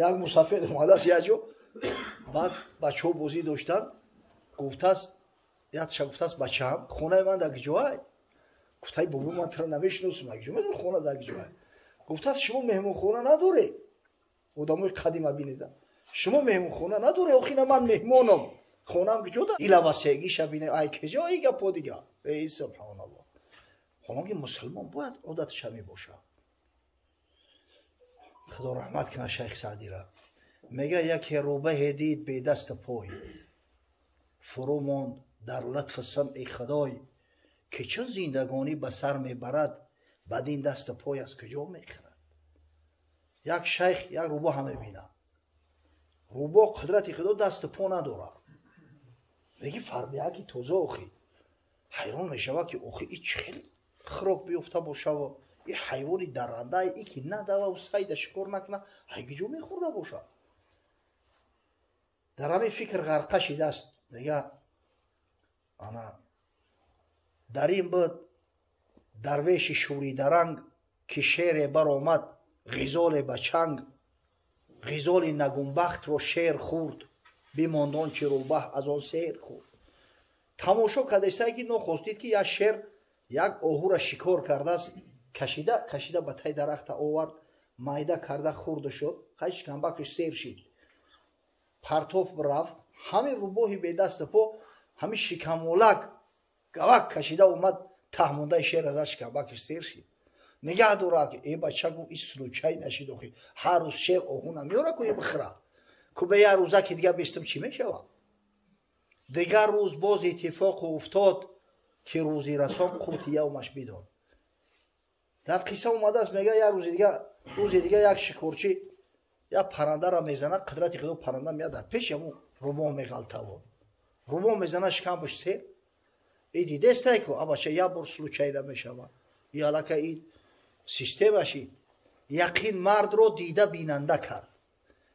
Як мусафед омадааст як ҷо, баъд бачаҳо бозӣ доштанд, гуфтааст, якша гуфтааст: бачаам, хонаи ман дар киҷоай? Гуфтай: бобо, ман туро намешиносам, ак ҷо медонам хона дар киҷоай? Гуфтааст: шумо меҳмонхона надоред? Одамои қадима бинеда, шумо меҳмонхона надоред? Охина ман меҳмонам, хонаам киҷо да? Илавасегиша бине, ай киҷо и гапо дига. Эй субҳоналлоҳ, ҳолон ки мусулмон бояд одаташ ҳамин боша. Худо раҳмат кунад шайх Саъдира. Мега: яке рӯбаҳе дид бедасту пой, фурӯ монд дар лутфу самъи худой, ки чун зиндагонӣ ба сар мебарад, бадин дасту пой аз куҷо мехӯрад? Як шайх як рӯбоҳа мебинад. Рӯбоҳ, қудрати худо, дасту по надорад, лекин фарбияки тоза. Охи ҳайрон мешавад, ки охи и чӣ хел хӯрок биёфта бошава? И ҳайвони даррандае и ки надававу сайда шикор накуна, ай куҷо мехӯрда бошад? Дар ҳамин фикр ғарқа шидааст. Мега: ана дар ин буд дарвеши шӯридаранг, ки шере баромад ғизоле ба чанг. Ғизоли нагунбахтро шер хӯрд, бимонд он чи рӯбаҳ аз он сер хӯрд. Тамошо кардастае, ки нохост дид, ки як шер як оҳура шикор кардааст, кашида кашида ба таи дарахта овард, майда карда хӯрда шуд. Хай, шикамбакаш сер шид, партоф рафт. Ҳамин рӯбоҳи бедасту по ҳамин шикамолак гавак кашида омад, таҳмондаи шер аза шикамбакаш сер шид. Нигаҳ дорад, ки э бача, гуфт, и случай нашид. Охи ҳар рӯз шер оҳу намеёра ку бихӯра ку, бе як рӯза ки дига бистум чӣ мешавад? Дигар рӯз боз иттифоқу уфтод, ки рӯзи расон қути явмаш бидод. Дар қисса омадааст, мега, як рӯзи дига, рӯзи дига як шикорчӣ як паррандаро мезанад. Қудрати худо, парранда меяд, дар пеши ҳамун рӯбоҳ меғалтавод. Рӯбоҳ мезанад, шикамбаш сер. И дидестай ку, абача, як бор случай намешавад, и алака и системаши. Яқин мардро дида бинанда кард,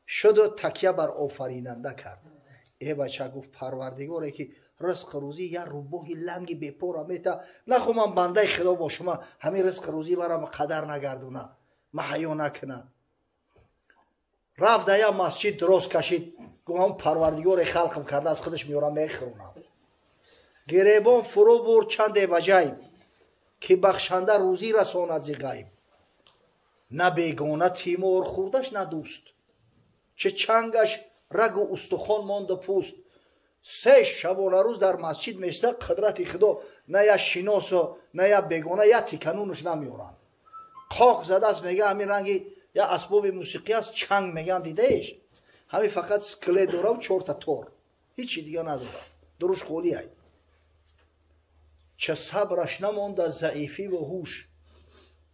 шуду такя бар офаринанда кард. Э бача, гуфт, парвардигоре ки ризқу рӯзӣ як рӯбоҳи ланги бепора мета, нахо ман бандаи худо бошума, ҳамин ризқу рӯзӣ мара қадар нагардуна, ма ҳаё накуна. Рафт да як масҷид, дроз кашид, гуфт: ҳам парвардигоре халқам карда, аз худаш меёрам, мехӯронам. Гиребон фурӯ бурд чанде ба ҷайб, ки бахшанда рӯзӣ расонад зи ғайб. На бегона тимор хӯрдаш, на дӯст, чӣ чангаш рагу устухон монду пӯст. 3 шабонарӯз дар масҷид места. Қудрати худо, на як шиносу, на як бегона як тиканунуш намеёранд. Қоқ задааст. Мега, ҳамин ранги як асбоби мусиқӣ аст, чанг меган, дидаеш? Ҳамин фақат скелет дорав, чорта тор, ҳичи дига надорад, дуруш холиай. Ча сабраш намонда заифиву ҳуш.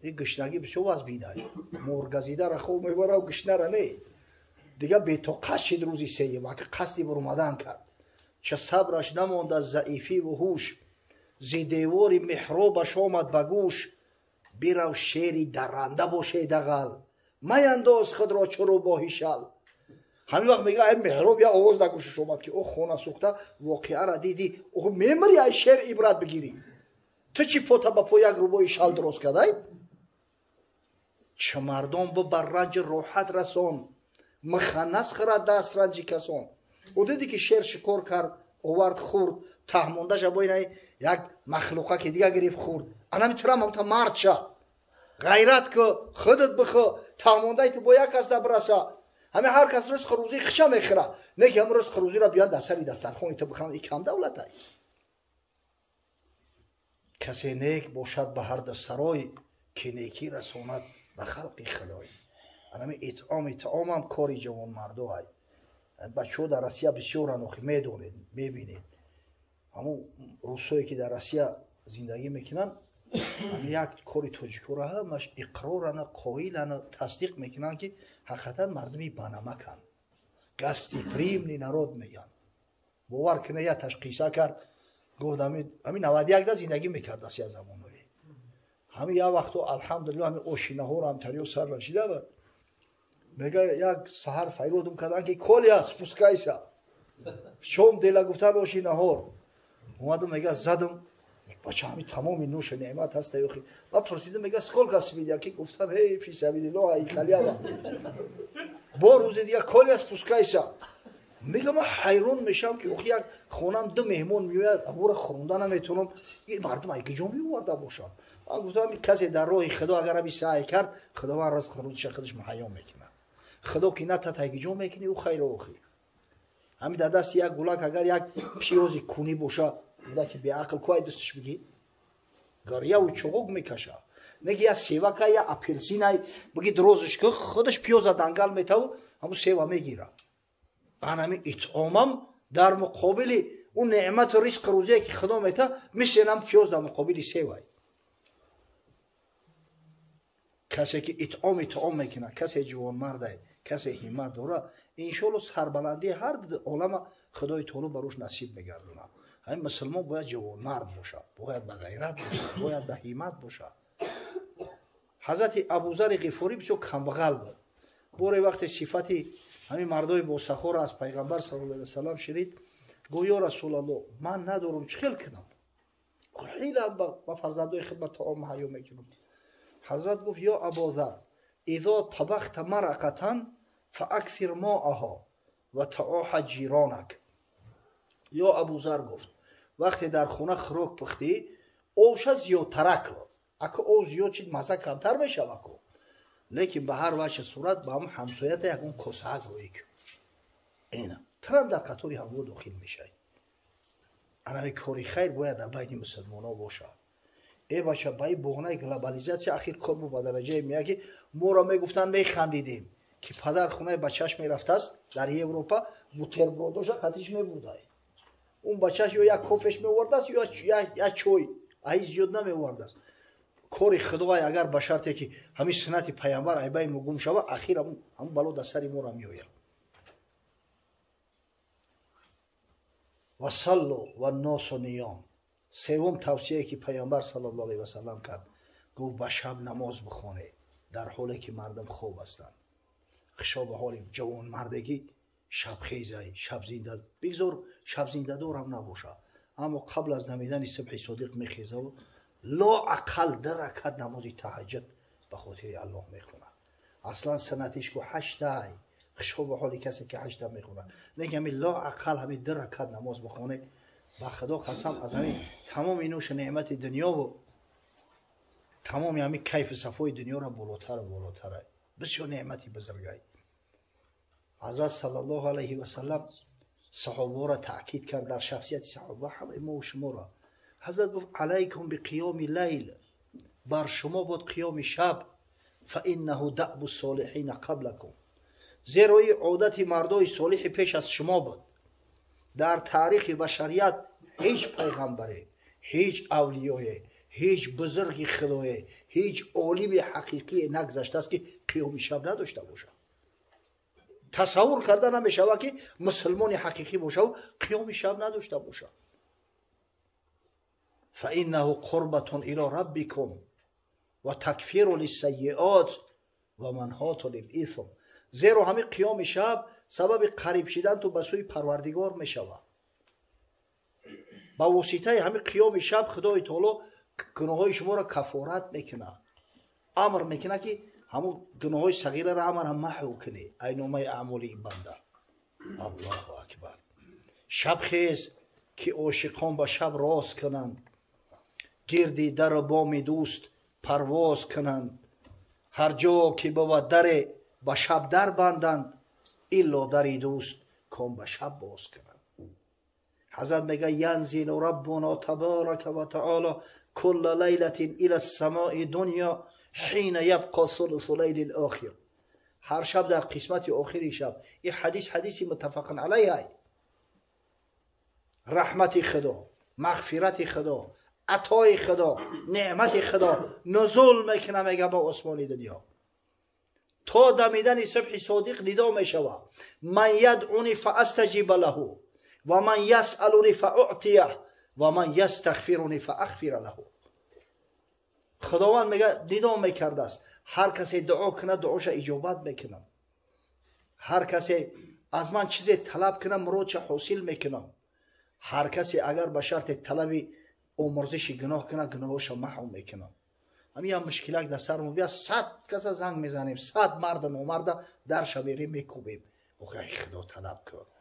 И гушнагӣ бисёр вазбинай, моргазидара хоб мебарав, гушнара не. Дига бетоқат шид. Рӯзи сеюм ака қасди бурумадан кард. Ча сабраш намонда заифиву ҳуш, зи девори меҳробаш омад ба гӯш: бирав, шери дарранда боше дағал, маяндоз худро чу рӯбоҳи шал. Ҳамин вақт, мега, ай меҳроб як овоз дар гӯшаш омад, ки о хона сӯхта, воқеара дидӣ, мемири, ай шер ибрат бигирӣ. Ту чӣ пота ба по як рӯбоҳи шал дурост кардай? Ча мардон бу бар ранҷи роҳат расон, муханнас хӯрад даст ранҷи касон. Ӯ диди, ки шер шикор кард, овард, хӯрд, таҳмондаша бо ина як махлуқа ки дига гирифт, хӯрд. Анами турам амта мард ша, ғайрат ку, худат бихӯ, таҳмондаи ту бо як кас дабраса. Ҳамин ҳар кас ризқу рӯзии хиша мехӯрад, не ки ҳам ризқу рӯзиро биёд дар сари дастархони ту бихӯранд. И кам давлатай? Касе нек бошад ба ҳар ду сарой, ки некӣ расонад ба халқи худой. Анами итъоми таомам кори ҷавонмардо ай. Бачаҳо дар Россия бисёран, охи медонед, мебинед, ҳамун русое ки дар Россия зиндагӣ мекунанд, ҳами як кори тоҷикоро ҳамаш иқрорана, қоилана, тасдиқ мекунанд, ки ҳақиқатан мардуми банамаканд, гостеприимный народ мегӯянд. Бовар куна, як ташқиса кард, гуфт, ҳами 91-да зиндагӣ мекард Россия замоное. Ҳами як вақто, алҳамдулилла, ҳами ошинаҳоро ҳамтариё сар нашида. Мега, як саҳар файродум карданд, ки Коля, спускайся, в чём дело? Гуфтан, оши наҳор омадам. Мега, задам, бача, ҳами тамоми нӯшу неъмат ҳаста. Охи ва пурсидам, мега, сколько свинья? Ки гуфтан, ҳей, фисабилиллоҳ, ай халява. Бо рӯзи дига Коля спускайся. Мегам ман ҳайрон мешавам ки охи як хонам ду меҳмон меояд, амора хонда наметавонам. Ин мардум ай куҷо меоварда бошанд? Ман гуфтам касе дар роҳи Худо агар ҳами саъй кард, Худованд ризқ рӯзиша худаш муҳайё мекунад. Худо ки натат ай куҷо мекунӣ ӯ хайру охир. Ҳами дар дасти як гулак агар як пиёзи кунӣ боша, гудаки беақл ку ай дасташ бигӣ? Гарьяву чоғук мекаша. Неги я севака, я апелсинай, биги дурозиш ку, худаш пиёза дангал метаву, ҳамун сева мегира. Анами итъомам дар муқобили ӯ неъмату ризқу рӯзие ки Худо мета, мисленам пиёз дар муқобили севай. Касе ки итъом итъом мекунад, касе ҷавонмардай, касе ҳиммат дорад, иншоалло сарбаландии ҳар олама Худои таоло барош насиб мегардонад. Ҳамин мусулмон бояд ҷавонмард бошад, бояд ба ғайрат бошад, бояд ба ҳиммат бошад. Ҳазрати Абузари Ғифорӣ бисёр камбағал буд. Боре вақте сифати ҳамин мардои босахоро аз пайғамбар саллаллоҳу алайҳи васаллам шунид, гуфт: ё Расулаллоҳ, ман надорам, чӣ хел кунам? Хелам ба фарзандои хидмат таом муҳайё мекунам. Ҳазрат гуфт: ё Абузар, изо табахта марақатан фааксир моаҳо ва таоҳа ҷиронак. Ё Абузар гуфт, вақте дар хона хӯрок пухтӣ, овша зиёдтара кун. Ака ов зиёд чид, маза камтар мешава ку. Лекин ба ҳар вачҳи сурат ба ҳамун ҳамсоята ягон косаак рӯӣ кун. Ина трам дар қатори ҳамво дохил мешавӣ. Анами кори хайр бояд дар байни мусулмонҳо бошад. Э бача, ба ин буғнаи глобализатсия ахир кор бо ба дараҷае меяд ки моро мегуфтанд, механдидем ки падар хонаи бачааш мерафтааст дар Европа, бутербродоша қатиш мебурдай. Он бачааш ё як кофеш меовардааст, ё як чой, ай зиёд намеовардааст. Кори Худоай агар ба шарте ки ҳамин суннати пайғамбар айбаи мо гум шава, ахир ҳамун бало дар сари моро меояд. Ва саллу ванносу ниём. Севум тавсияе ки пайғамбар саллаллоҳу алайҳи васаллам кард, гуфт: ба шаб намоз бихонед дар ҳоле ки мардум хоб ҳастанд. Хушо ба ҳоли ҷавонмардагӣ шабхезай, шабзинда, бигзор шабзиндадорам набошад, аммо қабл аз дамидани субҳи содиқ мехезаву лоақал ду ракат намози таҳаҷҷуд ба хотири Аллоҳ мехонад. Аслан суннатиш ку ҳаштай, хушо ба ҳоли касе ки ҳашта мехонад, лекин ҳамин лоақал ҳамин ду ракат намоз бихонед, ба Худо қасам аз ҳамин тамоми нӯшу неъмати дунёву тамоми ҳамин кайфу сафои дунёро болотару болотара. Бисёр неъмати бузургай. Ҳазрат саллаллоҳу алайҳи васаллам саҳобаро таъкид кард дар шахсияти саҳоба ҳамаи мо шуморо. Ҳазрат гуфт: алайкум биқиёми лайл, бар шумо буд қиёми шаб, фаиннаҳу даъбу солиҳина қаблакум. Зеро ин одати мардои солиҳи пеш аз шумо буд. Дар таърихи башарият ҳеҷ пайғамбаре, ҳеҷ авлиёе, ҳеҷ бузурги худое, ҳеҷ олими ҳақиқие нагузаштааст ки қиёми шаб надошта бошад. Тасаввур карда намешавад ки мусулмони ҳақиқӣ бошаву қиёми шаб надошта бошад. فإنه قربة إلى ربكم وتكفير للسيئات ومنهاة للإثم. زیرا همین قیام شب سبب قریب شدن تو به سوی پروردگار می شود. با واسطه همین قیام شب خدای تعالی گناه‌های شما را کفارت میکنه. امر میکنه که همون گناه‌های صغیره را امر هم محو کنی. ای نامه اعمال این بنده. الله اکبر. شب خیز که عاشقان به شب راز کنند، گردی در بام دوست پرواز کنند، هر جا که بود در به شب در بندند، الا دری دوست کام به شب باز کنند. حضرت میگه ینزل ربنا تبارک و تعالی کل لیلة الى السماء دنیا حین یبقى ثلث لیل الاخر. هر شب در قسمت آخری شب. این حدیث حدیثی متفق علیه. رحمت خدا، مغفرت خدا، عطای خدا، نعمت خدا نزول میکنه میگه با آسمان دنیا. تا دمیدن صبح صادق ندا میشود: من یدعونی فاستجیب له و من یسألونی فاعطیه و من یستغفرونی فاغفر له. خداوند میگه ندا میکرده است، هر کسی دعا کنه دعاش اجابت میکنم، هر کسی از من چیزی طلب کنه مرادش حاصل میکنم، هر کسی اگر به شرط طلب آمرزش گناه کنه گناهاش محو میکنم. Ҳамин як мушкилак дар сармо бия, 100 каса занг мезанем, 100 марда номарда дар шабере мекӯбем. Охи, ай, Худо талаб кун.